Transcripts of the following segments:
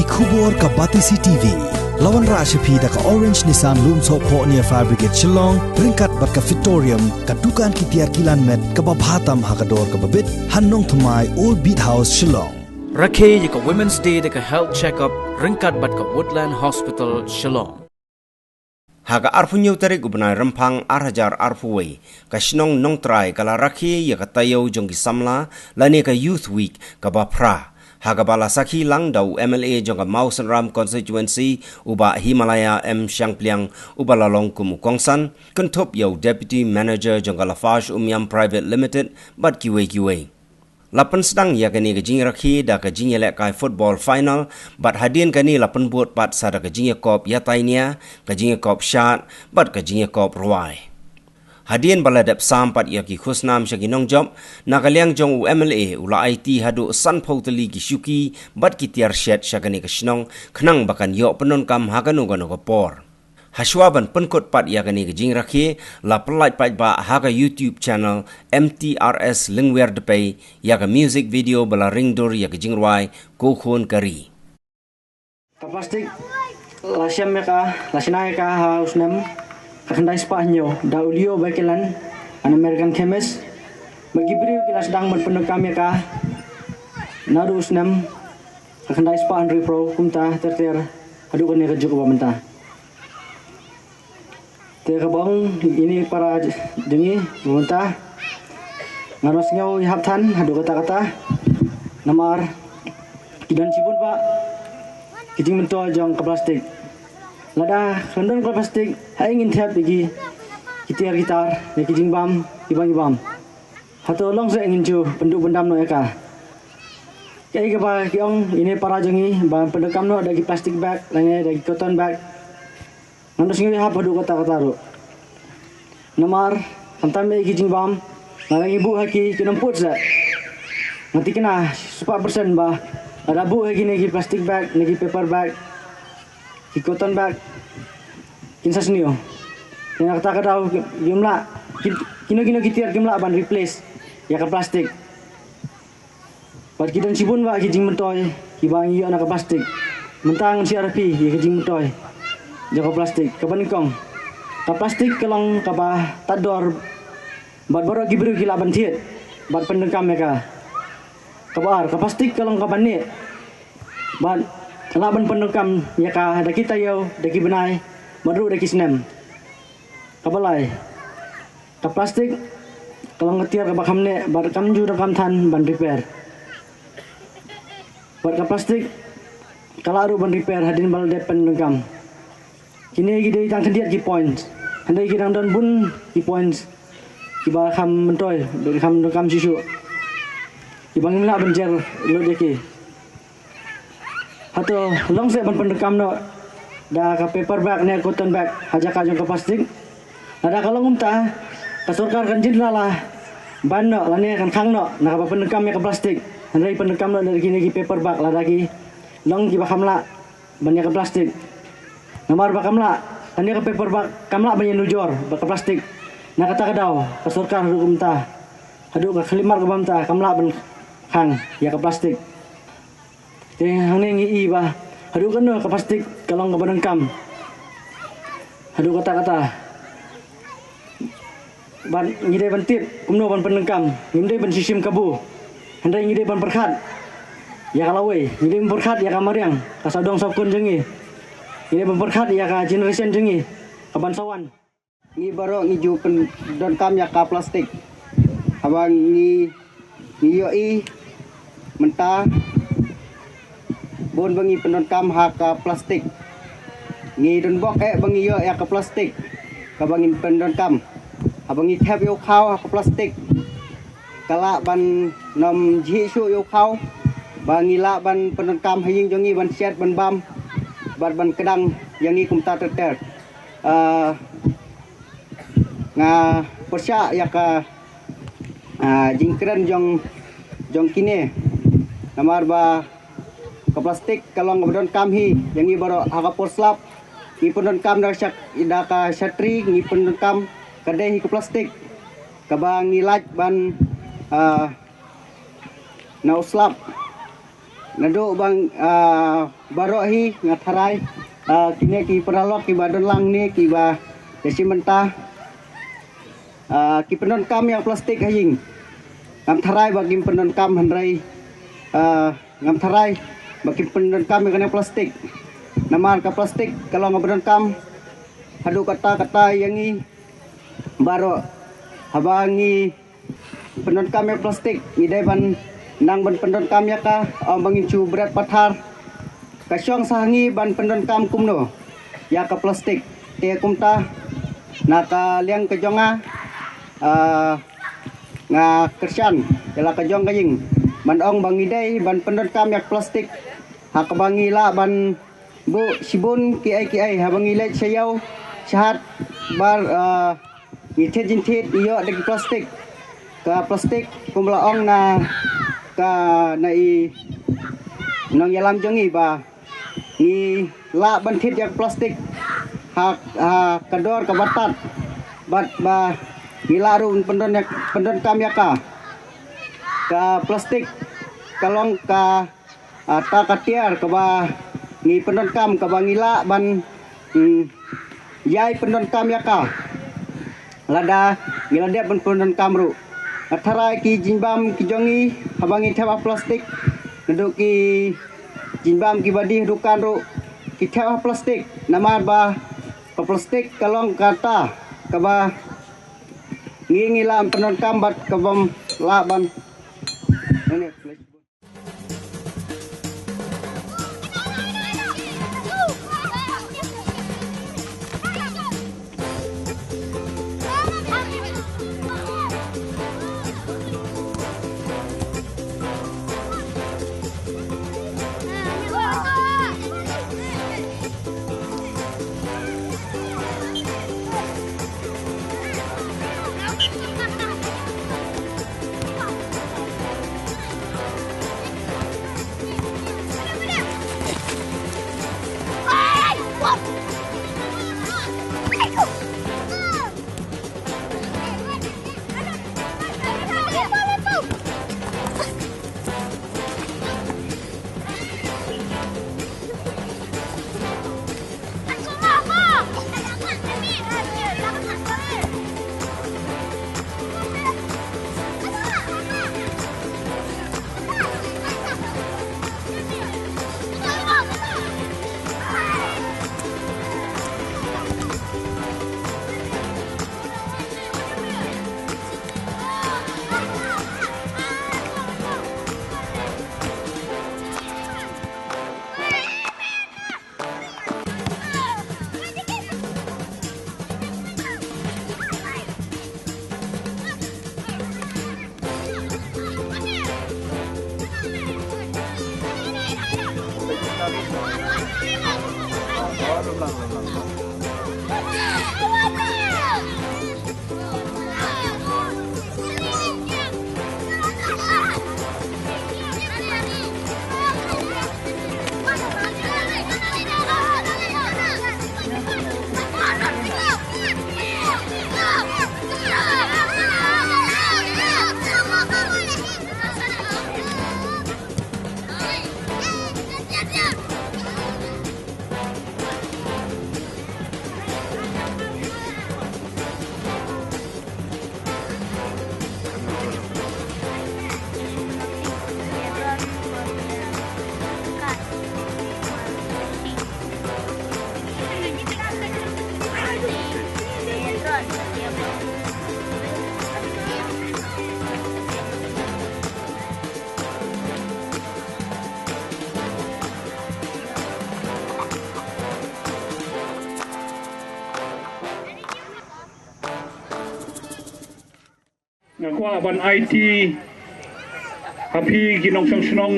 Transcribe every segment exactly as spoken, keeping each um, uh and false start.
Khubor ka Batesi T V. La wanrah sha phi da ka Orange Nissan Lumsohphoh near Fire Brigade Shillong, ryngkat bad ka Fitorium, ka dukan ki tiar kilan met kaba bha tam ha ka dor kaba bit, ha Nongthymmai, Old Beat House, Shillong. Rakhe ïa ka Women's Day da ka health check-up ryngkat bad ka Woodland Hospital, Shillong. Ha ka arphew hynñiew tarik u bnai Rymphang ar hajar arphew wei, ka shnong Nongtrai ka la rakhe ïa ka taïew jong ki samla lane ka Youth Week kaba phra, ha kaba la sakhi lang da u M L A jong ka Mawsynram Constituency, u Bah Himalaya M Shangpliang, uba la long kum u kongsan, kynthup ïa u Deputy Manager jong ka Lafarge Umiam Private Limited bad kiwei kiwei. La pynsdang ïa kane ka jingrakhe da ka jingïalehkai football final, bad hadien kane la pynbud pat sa da ka jingïakop ïatai nia, ka jingïakop shad, bad ka jingïakop rwai. Hadien ba la dep sam pat ïa ki khusnam sha ki nongjop, na ka liang jong u M L A u la aiti haduh sanphew tylli ki shuki bad ki tiar shet sha kane ka shnong, khnang ba kan ïoh pyndonkam ha kano kano ka por. Hashwa ban pynkut pat ïa kane ka jingrakhe, la pyllait paidbah ha ka YouTube channel M T R S Lyngwiar Dpei ïa ka music video ba la ring dur ïa ka jingrwai Ko Khun Ka Ri. Ka plastik la shem ïa ka, la shna ïa ka ha u snem ka khyndai spah hynñiew da u Leo Baekeland, an American chemist. Bad ki briew ki la sdang ban pyndonkam ïa ka naduh u snem ka khyndai spah hynriewphew, kumta ter ter haduh kane ka juk ba mynta. Te kaba ong ine i para jong ngi ba mynta, ngan ym sngew ïahap than haduh katta katta. Namar ki don shibun bah ki jingmyntoi jong ka plastik. Lada khlem don ka plastik, haei ngin thep ïa ki, ki tiar ki tar, ïa ki jingbam kiba ngi bam. Hato long seh ngin ju pynduh pyndam noh ïa ka? Kaei kaba ki ong ine i para jong ngi ba pyndonkam noh da ki plastic bag lane da ki cotton bag. Ngan ym sngew ïahap haduh katta katta ruh. Namar khamtam ïa ki jingbam, lada ngi buh ha ki, kin ym put seh. Nga thikna shispah percent ba lada buh ha kine ki plastic bag ne ki paper bag, ki cotton bag, kin sa sniew. Te na kata ka daw kim lah, ki, kino kino ki tiar kim lah ban replace ïa ka plastik. Bad ki don shibun bah ki jingmyntoi kiba ngi ïoh na ka plastik. Mynta ngan share ïa phi ïa ka jingmyntoi jong ka plastik. Kaba nyngkong, ka plastik ka long kaba tad dor bad baroh ki briew ki lah ban thied bad pyndonkam ïa ka. Kaba ar, ka plastik ka long kaba neh bad lah ban pyndonkam ïa ka da ki taïew, da ki bnai, bad ruh da ki snem. Kaba lai, ka plastik ka long ka tiar kaba kham neh bad kam ju donkam than ban repair. Bad ka plastik ka lah ruh ban repair hadien ba la dep pyndonkam. Kine ki dei tang khyndiat ki points. Hynrei ki dang don bun ki points kiba kham myntoi, ba kham donkam shuh shuh, kiba ngim lah ban jer lut ïa ki. Hato long seh ban pyndonkam noh da ka paper bag ne cotton bag ha jaka jong ka plastik? Lada ka long kumta, ka sorkar kan jin lala ban noh lane kan khang noh na kaba pyndonkam ïa ka plastik. Hynrei pyndonkam noh da kine ki paper bag lada ki long kiba kham lah ban ïa ka plastik. Namar ba kam lah, kane ka paper bag kam lah ban ïanujor bad ka plastik. Na kata ka daw ka sorkar haduh kumta, haduh ka khyllipmat kaba mynta kam lah ban khang ïa ka plastik. Te hangne ngi i ba haduh katno ka plastik ka long kaba donkam haduh katta katta. Bad ngi dei ban tip kumno ban pyndonkam, ngim dei ban shim kabu. Hynrei ngi dei ban pyrkhat ïa ka lawei, ngi dei ban pyrkhat ïa ka mariang, ka sawdong sawkun jong ngi. Ngi dei ban pyrkhat ïa ka generation jong ngi kaban sa wan. Ngi baroh ngi ju pyndonkam ïa ka plastik. Haba ngi, ngi ïohi mynta bun ba ngi pyndonkam ha ka plastik. Ngi donbok eh ba ngi ïoh ïa ka plastik kaba ngin pyndonkam. Haba ngi thep ïa u khaw ha ka plastik, ka lah ban nym jhieh shuh ïa u khaw, ba ngi lah ban pyndonkam ha ïing jong ngi ban shet ban bam bad ban kdang ïa ngi kumta ter ter. Ah, nga pyrshah ïa ka, ah, jingkren jong, jong kine. Namar ba ka plastik ka long kaba donkam hi ïa ngi baroh ha ka por slap. Ngi pyndonkam da ka shat-, da ka shatri, ngi pyndonkam ka dei hi ka plastik kaba ngi lait ban, ah, na u slap. Naduh bang, ah, baroh hi nga tharai, ah, kine ki paralok kiba don lang ne kiba da shi mynta, ah, ki pyndonkam ïa plastik ha ïing. Ngam tharai ba kim pyndonkam hynrei, ah, ngam tharai ba kim pyndonkam ïa kane plastik. Namar ka plastik ka long kaba donkam haduh katta katta ïa ngi baroh. Haba ngi pyndonkam ïa plastik, ngi dei ban nang ban pyndonkam ïa ka, ym ba ngin shu bret pathar. Ka shong sa ha ngi ban pyndonkam kumno ïa ka plastik. Te kumta na ka liang ka jong nga, ah, nga kyrshan ïa la ka jong ka ïing ban ong ba ngi dei ban pyndonkam ïa ka plastik ha kaba ngi lah ban buh shibun kiei kiei haba ngi leit sha ïew sha hat, ba, ah, ngi thied jingthied ngi ïoh da ki plastik. Ka plastik kumba la ong na ka, na i nongïalam jong ngi ba ngi lah ban thied ïa ka plastik ha, ha ka dor kaba tad bad ba ngi lah ruh pyndon ïa, pyndonkam ïa ka. Ka plastik ka long ka, ah, ta ka tiar kaba ngi pyndonkam kaba ngi lah ban, mm, ïai pyndonkam ïa ka lada ngi la dep ban pyndonkam ruh. Nga tharai ki jingbam ki jong ngi haba ngi thep ha plastik, naduh ki jingbam kiba die ha dukan ruh ki thep ha plastik. Namar ba ka plastik ka long kata kaba ngi, ngi lah pyndonkam bad kabym lah ban Nga kwah ban aiti ha phi ki nongshong shnong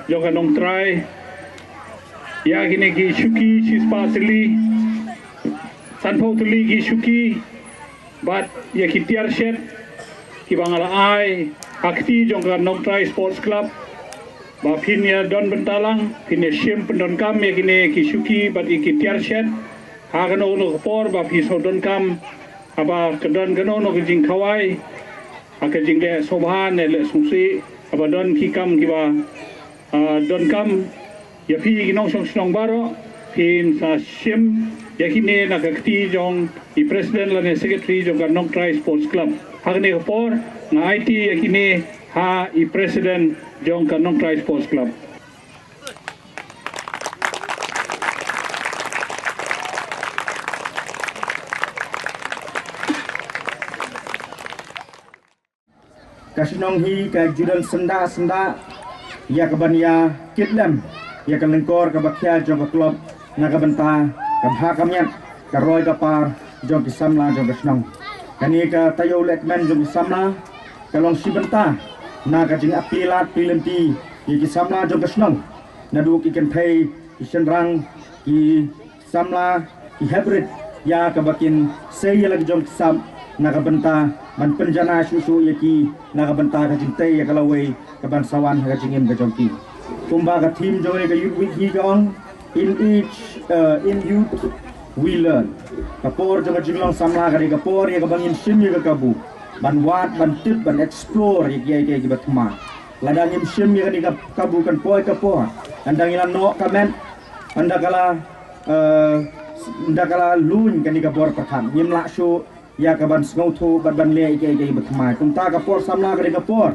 jong ka Nongtrai ïa kine ki shuki shispah tylli, sanphew tylli ki shuki bad ïa ki tiar shet kiba nga la ai ha kti jong ka Nongtrai Sports Club. Ba phin ïa don bynta lang, phin ïa shim pyndonkam ïa kine ki shuki bad ïa ki tiar shet ha kano kano ka por ba phi shu donkam, haba ka don kano kano ka jingkhawai ha ka jingleh sngewbha ne leh sngewsih, haba don ki kam kiba Ah, donkam ïa phi ki nongshong shnong baroh, phin sa shim ïa kine na ka kti jong i president lane secretary jong ka Nongtrai Sports Club. Ha kane ka por nga aiti ïa kine ha i president jong ka Nongtrai Sports Club. Ka shnong hi ka ju don syndah syndah ïa ka ban ïa kit lem ïa ka lyngkor kaba khia jong ka club na ka bynta ka bha ka miat, ka roi ka par jong ki samla jong ka shnong. Kane ka taïew lehkmen jong ki samla ka long shi bynta na ka jingap plie lad plie lynti ïa ki samla jong ka shnong, naduh ki kynthei, ki shynrang, ki samla, ki hep rit ïa kaba kin sei ïa la ki jong ki sap na ka bynta ban pynjanai shuh shuh ïa ki na ka bynta ka jingtei ïa ka lawei ka ban sa wan ha ka jingim ka jong ki. Kumba ka theme jong kane ka Youth Week hi ka ong, "In age, uh, in youth we learn." Ka por jong ka jinglong samla ka dei ka por ïa kaba ngin shim ïa ka kabu ban wad, ban tip, ban explore ïa kiei kiei kiba thymmai. Lada ngim shim ïa kane ka kabu kan poi ka por, ynda ngi la noh ka met, ynda ka la, eh, ynda ka la lun kane ka bor pyrkhat, ngim lah shuh ïa ka ban sngewthuh bad ban leh ïa kiei kiei kiba thymmai. Kumta ka por samla ka dei ka por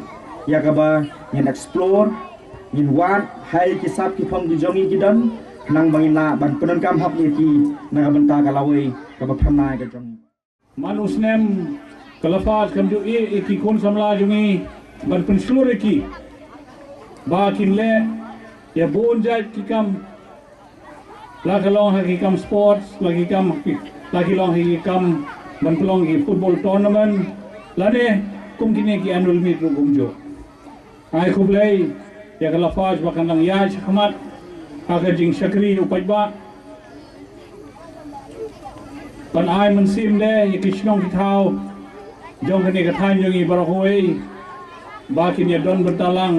ïa kaba ngin explore, ngin wad ha ki sap ki phong ki jong ngi ki don, khnang ba ngin lah ban pyndonkam hok ïa ki na ka bynta ka lawei kaba phyrnai ka jong ngi. Man u snem ka Laphaj kam ju ïeh ïa ki khun samla jong ngi ban pynshlur ïa ki ba kin leh ïa bun jait ki kam, la ka long ha ki kam sports, la ki kam, la ki long ha ki kam ban pynlong ki football tournament, lane kum kine ki annual meet ruh kumjuh. Ai khublei ïa ka Laphaj ba kan nang ïaid shakhmat ha ka jingshakri u paidbah. Ban ai mynsiem de ïa ki shnong ki thaw jong kane ka thaiñ jong ngi baroh kawei ba kin ïa don bynta lang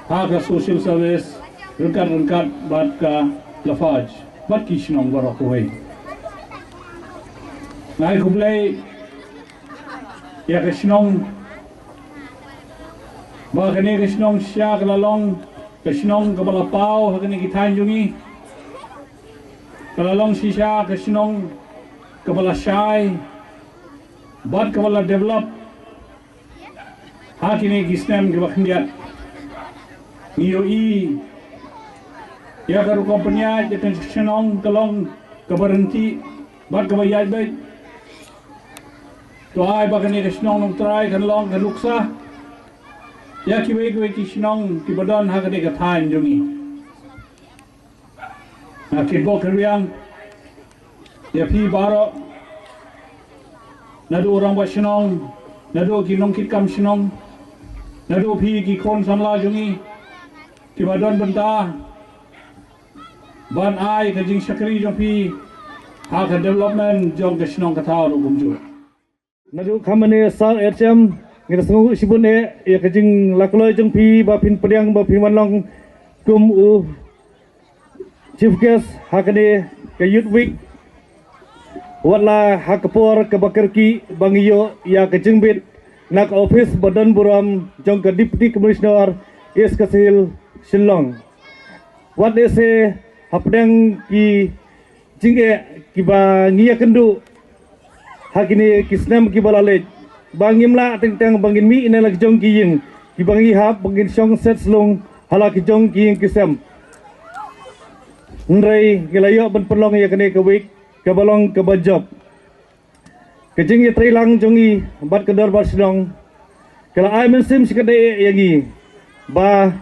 ha ka social service ryngkat ryngkat bad ka Laphaj bad ki shnong baroh kawei. Ai khublei ïa ka shnong ba kane ka shnong shisha ka la long ka shnong kaba la paw ha kane ki thaiñ jong ngi. Ka la long shisha ka shnong kaba la shai bad kaba la develop ha kine ki snem kiba khyndiat. Ngi ïohi ïa ka rukom pynïaid ïa ka shnong ka long kaba ryntih bad kaba ïaid beit. To ai ba kane ka shnong Nongtrai kan long ka nuksa ïa kiwei kiwei ki shnong kiba don ha kane ka thaiñ jong ngi. Nga kitbok kitrwiang ïa phi baroh, naduh u rangbah shnong, naduh ki nongkitkam shnong, naduh phi ki khun samla jong ngi kiba don bynta ban ai ka jingshakri jong phi ha ka development jong ka shnong ka thaw ruh kumjuh. Naduh kham mane Sir H M, ngi da sngewnguh shibun eh ïa ka jinglakloi jong phi ba phin pdiang ba phin wan long kum u Chief Guest ha kane ka Youth Week. Wat la ha ka por kaba kyrkieh ba ngi ïoh ïa ka jingbit na ka ophis ba don burom jong ka Deputy Commissioner East Khasi Hills Shillong. Wat ne se hapdeng ki jingeh kiba ngi ïakynduh ha kine ki snem kiba la leit, ba ngim lah teng teng ba ngin mih na la ki jong ki ïing kiba ngi hap ba ngin shong set slung ha la ki jong ki ïing ki sem. Hynrei ngi la ïoh ban pynlong ïa kane ka week kaba long kaba jop. Ka jingïatreilang jong ngi bad ka dorbar shnong ka la ai mynsiem shikatdei ïa ngi ba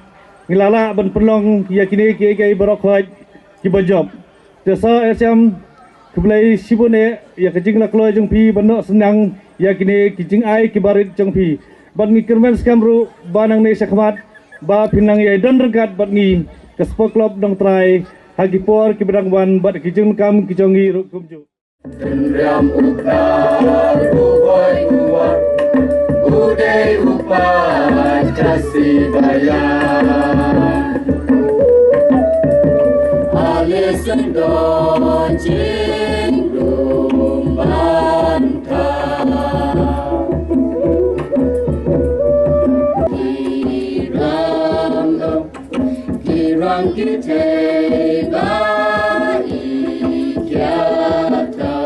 ngi la lah ban pynlong ïa kine kiei kiei baroh khoit kiba jop. Te sa H M, khublei shibun eh ïa ka jinglakloi jong phi ban noh synñiang ïa kine ki jingai kiba rit jong phi. Bad ngi kyrmen skhem ruh ba nangne shakhmat ba phin nang ïai don ryngkat bad ngi ka Sport Club Nongtrai ha ki por kiba dang wan bad ki jingkam ki jong ngi ruh kumjuh. Tynriam u kar u hoi u war, u dei u pa Jasibaya. Ale sendo jing dumbanta. Iram dong. Ki thei ba i kiar tau.